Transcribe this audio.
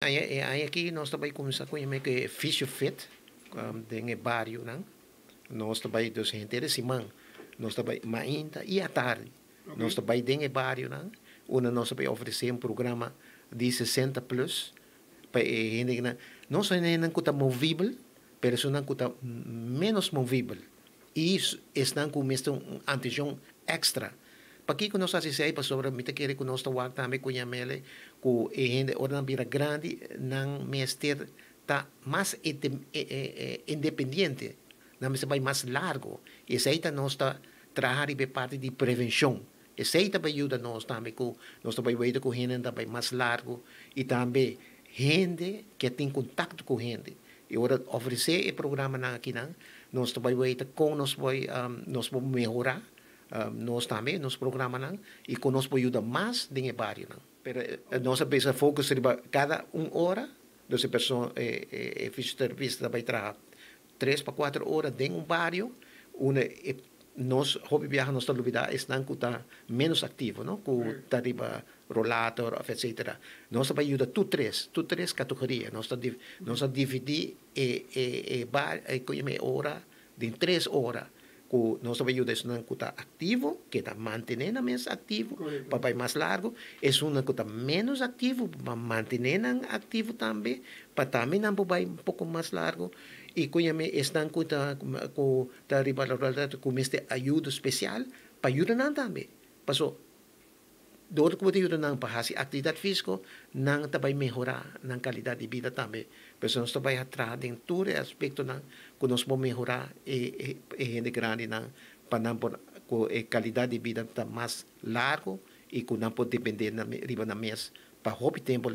E aki nos tambe kuminsá ku e Fisio Fit den bario, no? Nos tambe, dus henter siman, nos tambe mainta i atardi. Nos tambe den bario, no? Unda nos tambe ofresé un programa di 60 plus pa hende, no so hende ku ta movibel, pero esnan ku ta menos movibel. I esnan ku un atenshon èkstra. Pakiko nos ta hasi esei? Pasobra mi ta kere ku nos ta tambe ku yam'é ku hende ora nan bira grandi, nan mester ta mas independiente, nan mester bai mas largu. I esei ta nos ta traha e parti di prevenshon. Esei tambe yuda nos tambe ku nos tambe weta ku hende tambe mas largu i tambe hende ku tin kontakto ku hende. I ora ofresé e programa aki nan, nos tambe weta kon nos por nos por mehorá nos tambe nos programa nan i ku nos por yuda mas den bario nan. Pero nos a pensa focus riba kada un ora, dus e persona e fisioterapista bai traha 3 pa 4 ora den un bario, unda nos hopi biaha nos ta lubidá esnan ku ta menos aktivo, no? Ku ta riba rollator òf etc. Nos ta yuda tur tres kategoria. Nos ta dividí e bar e e ora den 3 ora ku nos ta yuda esnan ku ta aktivo, ku ta mantené nan mes aktivo, pa bai mas largu, esnan ku ta menos aktivo, pa mantené nan aktivo tambe, pa tambe nan bai un poko mas largu, i ku esnan ku ta riba ku mester ayudo spesial, pa yuda nan tambe. Paso, dor ku yuda nan pa hasi aktividat físiko, nan tambe mehorá nan kalidat di bida tambe. Pero nos tambe traha den tur aspekto nan ku nos por mehorá e hende grandi nan pa nan por ku e kalidat di bida ta mas largu i ku nan por dependé na riba nan mes pa hopi tempu.